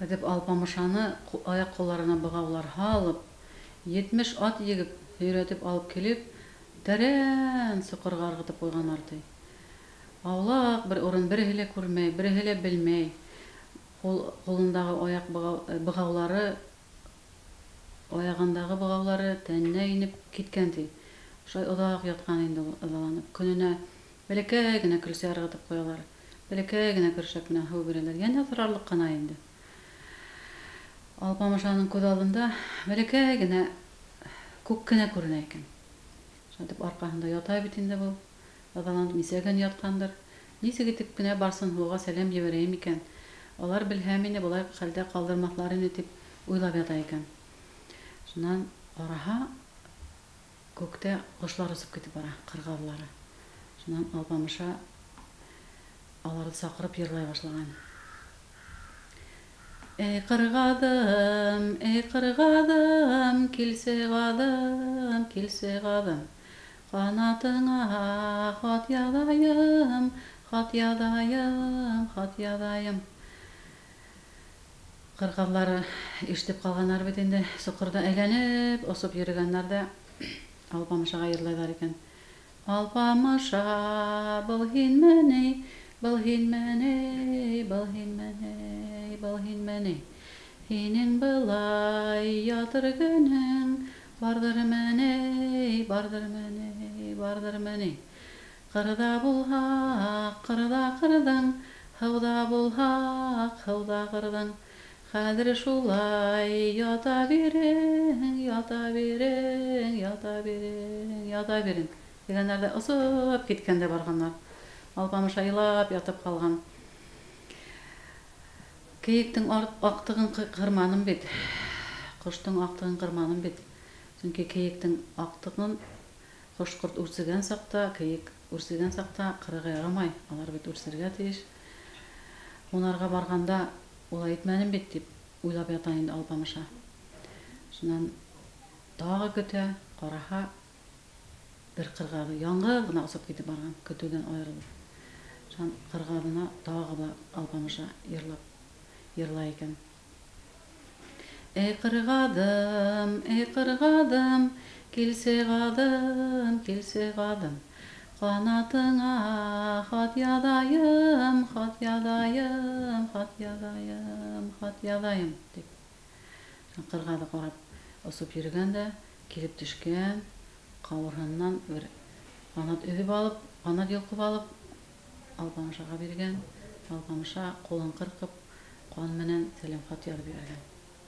Итеп Алпамышаны аяҡ-ҡулларына бығаулар һалып, 70 ат егеп, һөйрәтеп алып килеп, тәрән соҡорға ырғытып ҡуйғандар, ти. Аулаҡ бер урын, береһе лә күрмәй, береһе лә белмәй. Ҡул, ҡулындағы аяҡ бығаулары, аяғындағы бығаулары тәненә инеп киткән, ти. Шулай оҙаҡ ятҡан инде ул ыҙаланып. Көнөнә бәләкәй генә көлсә ырғытып ҡуялар. Бәләкәй генә көршәк менән һыу бирәләр. Йәнә торарлыҡ ҡына инде. Алпамышаның күҙ алдында бәләкәй генә күк кенә күренә икән. Шулай арҡаһында ята бит инде был. Ыҙаланып нисә көн ятҡандыр. Нисек итеп кенә Барсынһылыуға сәләм ебәрәйем икән? Алар белһә, мине былай хәлдә ҡалдырмаҫлар ине, тип уйлап ята икән. Шунан ҡараһа, күктә ҡошлар осоп китеп бара, ҡырғаҙлары. Шунан Алпамыша аларҙы саҡырып йырлай башлаған. Эй, ҡырғаҙым, эй, ҡырғаҙым, килсе ғаҙым, килсе ғаҙым. Ҡанатыңа хат яҙайым, хат яҙайым, хат яҙайым. Ҡырғаҙлары ишетеп ҡалғандар бит инде, соҡорҙа әйләнеп, осоп йөрөгәндәр ҙә Алпамышаға йырлайҙар икән. Алпамыша, был һинме ни, был һинме ни, был һинме ни, был һинме ни? Һинең былай ятыр көнөң барҙырмы ни, барҙырмы ни, барҙырмы ни? Ҡырҙа булһаҡ, ҡырҙа ҡырҙың, һыуҙа булһаҡ, һыуҙа ҡырҙың. Хәҙер шулай ята бирең, ята бирең, ята бирең, ята бирең. Тигәндәр ҙә осоп киткән дә барғандар. Алпамыша илап ятып ҡалған. Кейектең аҡтығын ҡырманым бит. Ҡоштоң аҡтығын ҡырманым бит. Сөнки кейектең аҡтығын ҡош-ҡорт үрсегән саҡта, кейек үрсегән саҡта ҡырырға ярамай. Алар бит үрсергә тейеш. Һунарға барғанда улай итмәнем бит, тип уйлап ята инде Алпамыша. Шунан тағы көтә, ҡараһа, бер ҡырғаҙы яңғыҙ ғына осоп китеп барған, көтөүҙән айырылып. Шунан ҡырғаҙына тағы ла Алпамыша йырлап йырлай икән. Эй, ҡырғаҙым, эй, ҡырғаҙым, килсе ғаҙым, килсе ғаҙым. Ҡанатыңа хат яҙайым, хат яҙайым, хат яҙайым, хат яҙайым, тип. Ҡырғаҙы ҡарап осоп йөрөгән дә, килеп төшкән, ҡауырһынынан бер ҡанат өҙөп алып, ҡанат йолҡоп алып, Алпамышаға биргән. Алпамыша ҡулын ҡырҡып, ҡан менән сәләм хат яҙып ебәргән.